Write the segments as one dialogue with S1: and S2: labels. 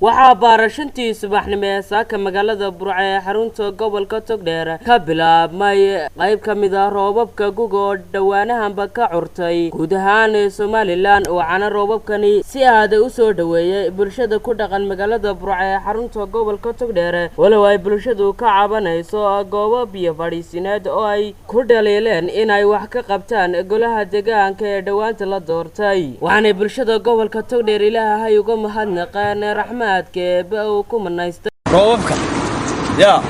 S1: Waxaa baara 5-tii subaxnimo ee saaka magaalada Burco ee xarunta gobolka Togdheer ka bilaabmay qayb ka mid ah roobabka guga oo dhowaanahanba ka curtay guud ahaan Somaliland. Waxaana roobabkani si aada u soo dhoweeyay bulshada ku dhaqan magaalada Burco ee xarunta gobolka Togdheer, walow ay bulshadu ka cabanayso goobo biyo fadhiisineed oo ay ku dhaliileen inay wax ka qabtaan golaha deegaanka ee dhowaanta la doortay. Waxaanay bulshada gobolka Togdheer Ilaahay uga mahadnaqeen raxmaadka Eebbe uu ku manaystay.
S2: Roobabka yaa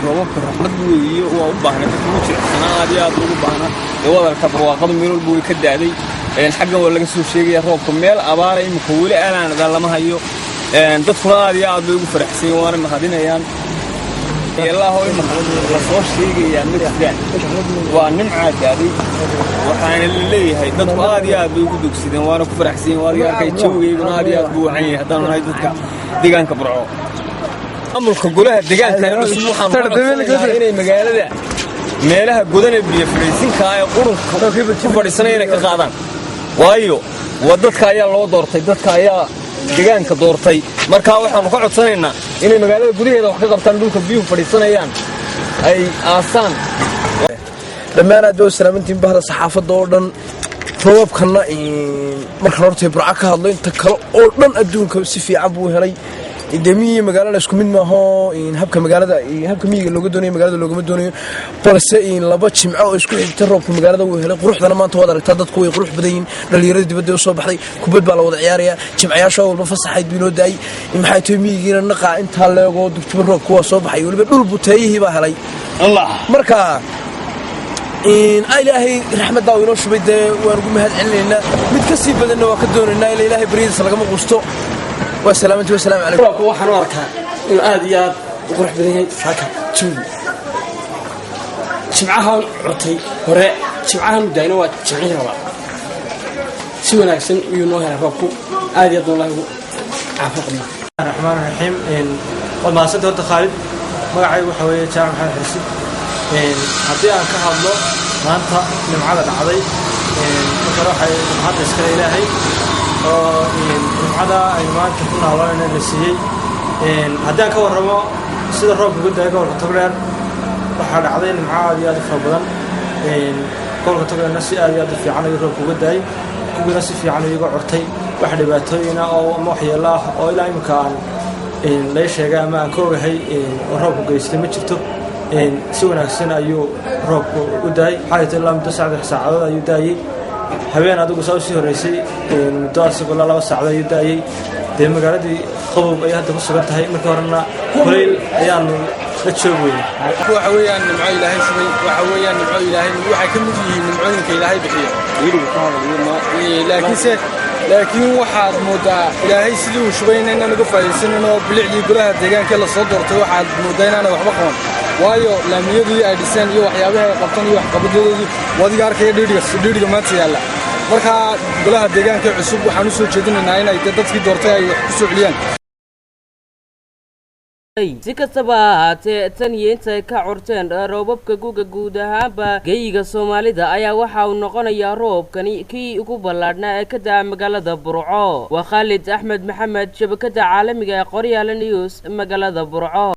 S2: roobabka raxmad weeye, waa u baahnay. Dadka ugu jilicsanaa aad iyo aad ugu baahnaa. Dee wadalka barwaaqadu meel walba way ka da'day. Xaggan waa laga soo sheegaya roobka, meel abaara imika weli aalaanada lama hayo. Dadkuna aad iyo aad bay ugu faraxsan yihiin, waana mahadinayaan. Ilaaho imika la soo sheegayaa ma jiraan, waa nimcaa da'day. Waxaana la leeyahay dadku aad iyo aad bay ugu dogsideen, waana ku faraxsan yihiin. Waa adiga arkay, jawigayguna aad iyo aad buu wacan yahay haddaanu nahay dadka deegaanka Burco. Maamulka golaha deegaanka cusub waxaan ka codsanaynaa inay magaalada meelaha godane biyo fadhiisinka ee qurunka ku fadhiisanaya inay ka qaadaan, waayo waa dadka ayaa loo doortay, dadka ayaa deegaanka doortay. Marka waxaanu ka codsanaynaa inay magaalada gudaheeda wax ka qabtaan, dhulka biyuhu fadhiisanayaan ay aasaan.
S3: Dhammaan aad baa u salaamantiin bahda saxaafadda oo dhan. Roobabkanna markaan hortay Burco ka hadlo, inta kale oo dhan adduunka si fiican buu helay. Dee miyiga magaalada isku mid maaho, habka magaalada habka miyiga looga doonayo magaalada loogama doonayo, balse laba jimco oo isku xigta roobka magaalada wuu helay. Quruxdana maanta waad aragtaa, dadku way qurux badan yihiin, dhallinyarada dibadda u soo baxday, kubad baa la wada ciyaaraya. Jimcayaasha walba fasaxayd buu inoo daayay. Maxay tahay, miyigiina naqaa intaa leegoo dugtuba roobku waa soo baxay, weliba dhul buteeyihii baa helay. Marka Ilaahay raxmaddaa uu inoo shubay, dee waan ugu mahad celinaynaa, mid ka sii badanna waa ka doonaynaa. Ila Ilaahay baryadiisa lagama quusto. Waa salaamanti, wasalaamu calaykum.
S4: Roobka waxaan u arkaa inuu aad iyo aad u qurux badan yahay. Saaka jawigu jimcahan curtay hore, jimcahan daayna waa jimcihii labaad. Si wanaagsan ayuu noo helay roobku, aad iyo aad wallahi ugu caafimaad qabnaa.
S5: Raxmaan raxiim. Waad mahadsanta horta, Khaalid. Magacaygu waxa weeye Jaamac Maxamed Xirsi. Haddii aan ka hadlo maanta nimcada dhacday, marka hore waxay mahadda iskale Ilaahay oo nimcada aynu maanta ku naalonayna la siiyey. Haddii aan ka warramo sida roobka uga daayay gobolka Togdheer, waxaa dhacday nimco aad iyo aad u fara badan. Gobolka Togdheerna si aad iyo aad u fiican ayuu roobka uga daayay, guguna si fiican ayuu uga curtay. Wax dhibaatooyina oo ama waxyeello ah oo ilaa imika aan lay sheegay ama aan ka ogahay oo roobku geystay ma jirto. Si wanaagsan ayuu roobku u daayay. Xalayto ilaa muddo 3 saacadood ayuu daayey. Habeen adigu saa usii horreysay muddo asagoo ilaa 2 saacadood ayuu daayey. Dee magaaladii qabow ayay hadda ku sugan tahay, markii horena kulayl ayaanu la joog weynay.
S6: Waxa weeyaan nimco Ilaahay shubay, waxa weeyaan nimco Ilaahay, waxay ka mid yihiin nimcooyinka Ilaahay bixiyo. Laakiinse laakiin waxaad moodaa Ilaahay sidii uu shubayna inaan uga faa'iidaysanin, oo bilicdii golaha deegaanka la soo doortay waxaad moodaa inaanay waxba qaban, waayo laamiyadii ay dhiseen iyo waxyaabihii ay qabteen iyo waxqabadadoodii wadiga arkaya, dhiidhiga dhiidhiga maanta yaalla. Marka golaha deegaanka cusub waxaan u soo jeedinaynaa inay dadkii doortay ay wax ku soo celiyaan.
S1: Si kastaba ha ahaatee, tan iyo intay ka curteen roobabka guga guud ahaanba geyiga Soomaalida ayaa waxa uu noqonayaa roobkani kii ugu ballaadhnaa ee ka da'a magaalada Burco. Waa Khaalid Axmed Maxamed, shabakada caalamiga ee Qoryaala News, magaalada Burco.